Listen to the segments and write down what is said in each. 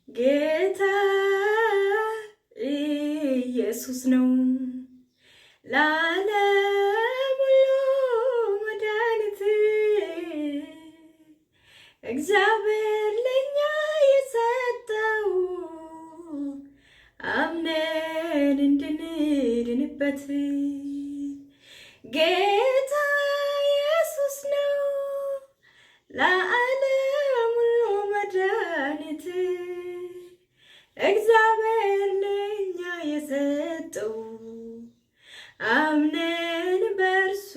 ጌታ ኢየሱስ ነው። ለዓለም ሁሉ መድኃኒት እግዚአብሔር ለእኛ የሰጠው አምነን እንድንድንበት ጌታ ኢየሱስ ነው። ለዓለም ሁሉ መድኃኒት እግዚአብሔር ለእኛ የሰጠው አምነን በእርሱ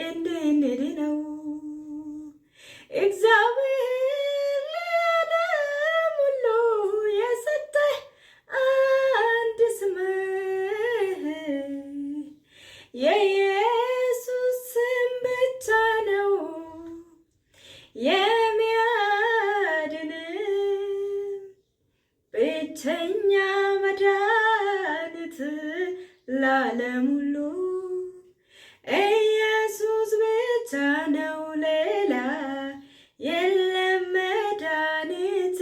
እንድንድነው። እግዚአብሔር ለዓለም ሁሉ የሰጠ አንድ ስም የኢየሱስ ስም ብቻ ነው የሚያድን፣ ብቸኛ መድኃኒት ለዓለም ሁሉ ኢየሱስ ብቻ ነው፣ ሌላ የለም መድኃኒት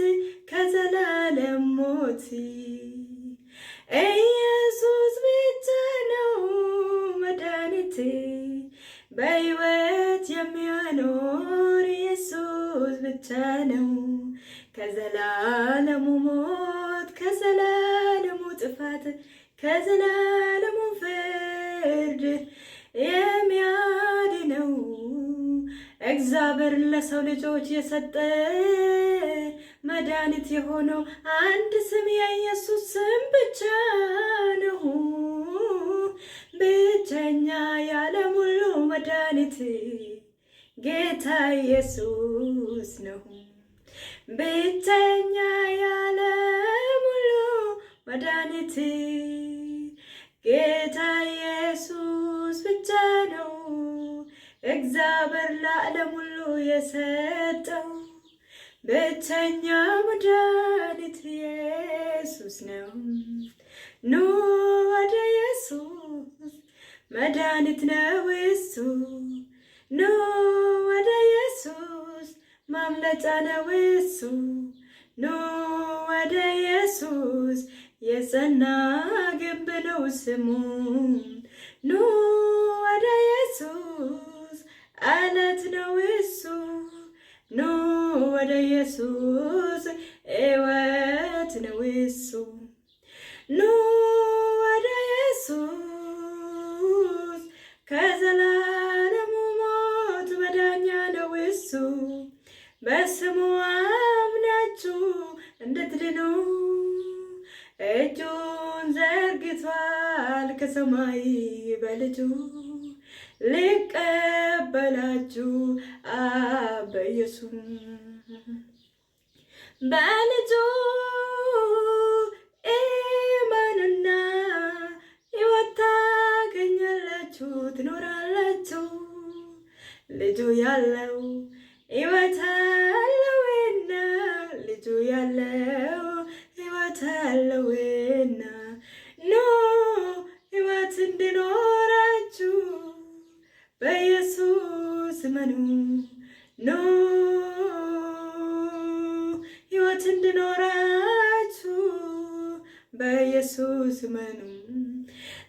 ከዘላለም ሞት። ኢየሱስ ብቻ ነው መድኃኒት፣ በሕይወት የሚያኖር ኢየሱስ ብቻ ነው። ከዘላለሙ ሞት፣ ከዘላለሙ ጥፋት፣ ከዘላለሙ ፍርድ የሚያድነው እግዚአብሔር ለሰው ልጆች የሰጠ መድኃኒት የሆነው አንድ ስም የኢየሱስ ስም ብቻ ነው። ብቸኛ የዓለም ሁሉ መድኃኒት ጌታ ኢየሱስ ነው። ብቸኛ የዓለም ሁሉ መድኃኒት ጌታ ኢየሱስ ብቻ ነው። እግዚአብሔር ለዓለም ሁሉ የሰጠው ብቸኛ መድኃኒት ኢየሱስ ነው። ኑ ወደ ኢየሱስ፣ መድኃኒት ነው እሱ። ኑ ወደ ኢየሱስ፣ ማምለጫ ነው እሱ። ኑ ወደ ኢየሱስ፣ የጸና ግንብ ነው ስሙ። ኑ ወደ ኢየሱስ፣ አለት ነው እሱ። ኑ ወደ ኢየሱስ፣ ሕይወት ነው እሱ። ኑ ወደ ኢየሱስ፣ ከዘላለሙ ሞት መዳኛ ነው እሱ። በስሙ አምናችሁ እንድትድኑ እጁን ዘርግቷል ከሰማይ በልጁ ሊቀበላችሁ አብ በኢየሱስ፣ በልጁ እመኑና ሕይወት ታገኛላችሁ፣ ትኖራላችሁ። ልጁ ያለው ሕይወት አለውና፣ ልጁ ያለው ሕይወት አለውና፣ ኑ ሕይወት እንዲኖራችሁ በኢየሱስ እመኑ። ኑ ሕይወት እንዲኖራችሁ በኢየሱስ እመኑ።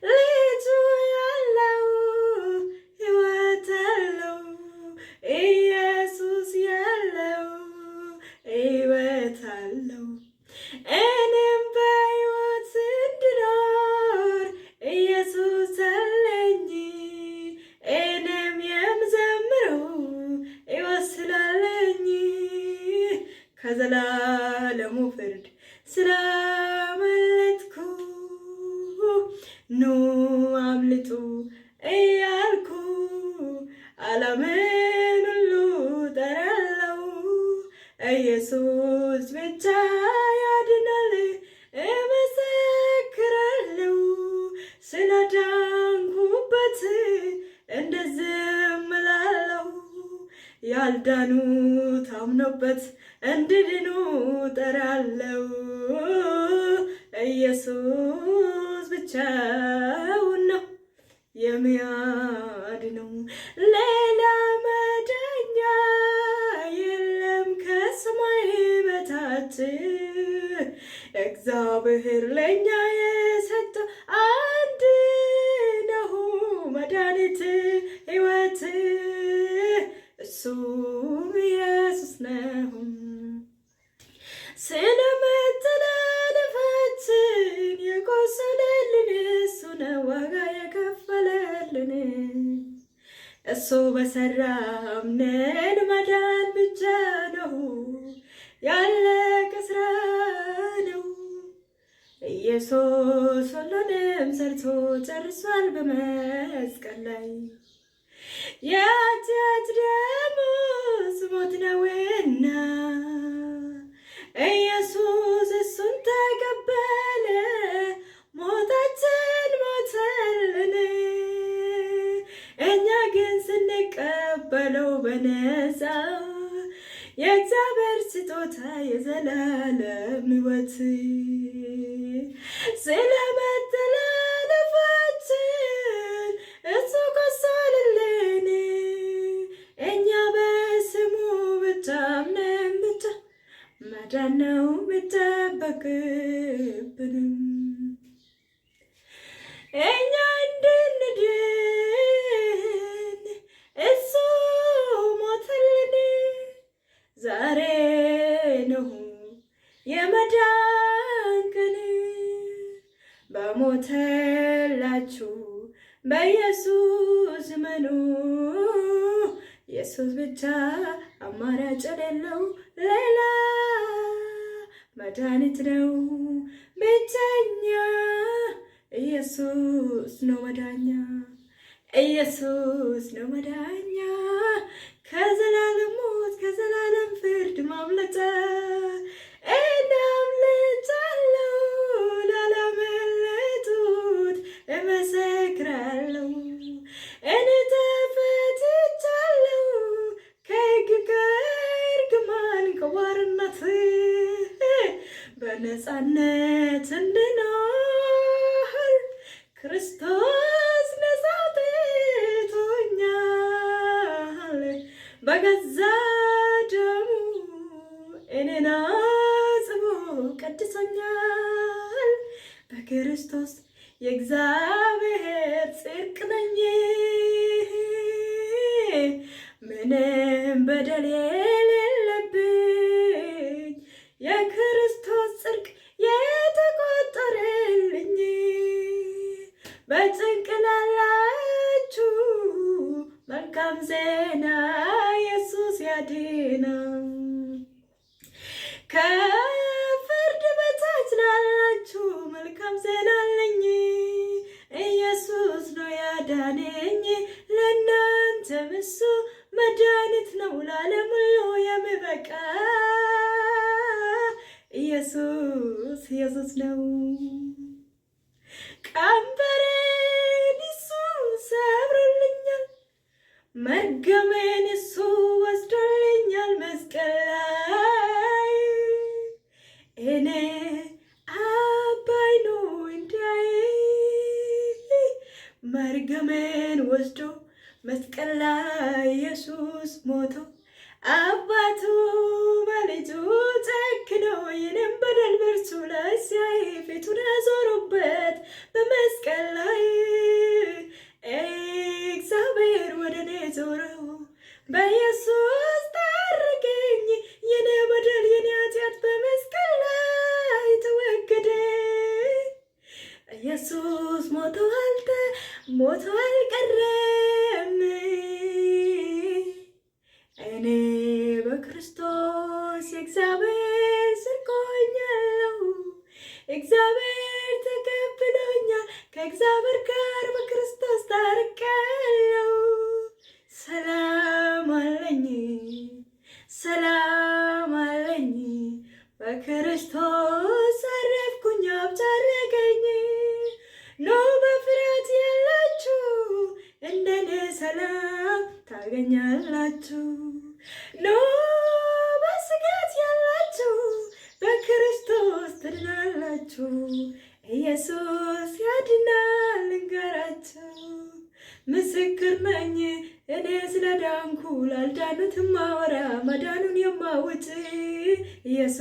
ልጁ ያለው ሕይወት አለው። ኢየሱስ ያለው ሕይወት አለው። እኔም በሕይወት እንድኖር ኢየሱስ አለኝ። እኔም የምዘምረው ሕይወት ስላለኝ ከዘላለሙ ፍርድ ስላመለጥኩ ኑ አምልጡ እያልኩ ዓለምን ሁሉ ጠራለው። ኢየሱስ ብቻ ያድናል እመሰክራለሁ። ስለዳንኩበት እንደዚህ እምላለሁ። ያልዳኑት አምኖበት እንዲድኑ ጠራለው። ኢየሱስ ብቻውን ነው የሚያድነው። ሌላ መዳኛ የለም ከሰማይ በታች። በታች። እግዚአብሔር ለእኛ የሰጠው አንድ ነው መድኃኒት ሕይወት፣ እሱም ኢየሱስ ነው። ስለ መተላለፋችን የቆሰለልን እሱ ነው፣ ዋጋ የከፈለልን እሱ። በሰራ አምነን መዳን ብቻ ነው፣ ያለቀ ስራ ነው። ኢየሱስ ሁሉንም ሰርቶ ጨርሷል በመስቀል ላይ። የኃጢአት ደመወዝ ሞት ነውና ኢየሱስ እሱን ተቀበለ፣ ሞታችን ሞተልን። እኛ ግን ስንቀበለው በነፃ የእግዚአብሔር ስጦታ የዘላለም ሕይወት። ስለ መተላለፋችን እሱ ቆሰለልን፣ እኛ በስሙ ብቻ አምነን ብቻ መዳን ነው የሚጠበቅብንም። እኛ እንድንድን እሱ ሞተልን። ዛሬ ነው የመዳን ቀን። በሞተላችሁ በኢየሱስ እመኑ። ኢየሱስ ብቻ አማራጭ የሌለው ሌላ መድኃኒት ነው። ብቸኛ ኢየሱስ ነው መዳኛ፣ ኢየሱስ ነው መዳኛ፣ ከዘላለም ሞት ከዘላለም ፍርድ ማምለጫ። እናምልጫለሁ፣ ላላመለጡት እመሰክራለሁ። እኔ ተፈትቻለሁ ከሕግ ከእርግማን ከባርነት፣ በነፃነት እንድኖር ክርስቶስ ነፃ አውጥቶኛል። በገዛ ደሙ እኔን አጽቦ ቀድሶኛል። በክርስቶስ የእግዚአብሔር ጽድቅ ነኝ። ምንም በደል የሌለብኝ የክርስቶስ ጽድቅ የተቆጠረልኝ። በጭንቅ ላላችሁ መልካም ዜና፣ ኢየሱስ ያድናል። ከፍርድ በታች ላላችሁ መልካም ዜና አለኝ። ኢየሱስ ነው ያዳነኝ። ለእናንተም እሱ መድኃኒት ነው፣ ለዓለም ሁሉ የሚበቃ ኢየሱስ ኢየሱስ ነው። ቀንበሬን እሱ ሰብሮልኛል፣ መርገሜን እሱ ወስዶልኛል መስቀል ላይ። እኔ አባይኑ እንዳይ መርገሜን ወስዶ መስቀል ላይ ኢየሱስ ሞቶ፣ አባቱ በልጁ ጨክኖ የኔን በደል በእርሱ ላይ ሲያይ ፊቱን አዞሮበት በመስቀል ላይ፣ እግዚአብሔር ወደ እኔ ዞረው በኢየሱስ ታረቀኝ። የኔ በደል የኔ ኃጢአት በመስቀል ላይ ተወገደ። ኢየሱስ ሞቶ አልቀረም። እኔ በክርስቶስ የእግዚአብሔር ጽድቅ ሆኛለሁ። እግዚአብሔር ተቀብሎኛል። ከእግዚአብሔር ጋር በክርስቶስ ታርቄያለሁ። ሰላም አለኝ፣ ሰላም አለኝ። በክርስቶስ አረፍኩኝ፣ አብ ታረቀኝ። ኑ በፍርሃት ያላችሁ እንደኔ ሰላም ታገኛላችሁ። ኑ በስጋት ያላችሁ በክርስቶስ ትድናላችሁ። ኢየሱስ ያድናል ልንገራችሁ። ምስክር ነኝ እኔ ስለዳንኩ፣ ላልዳኑት ማወራ መዳኑን የማውጭ ኢየሱስ።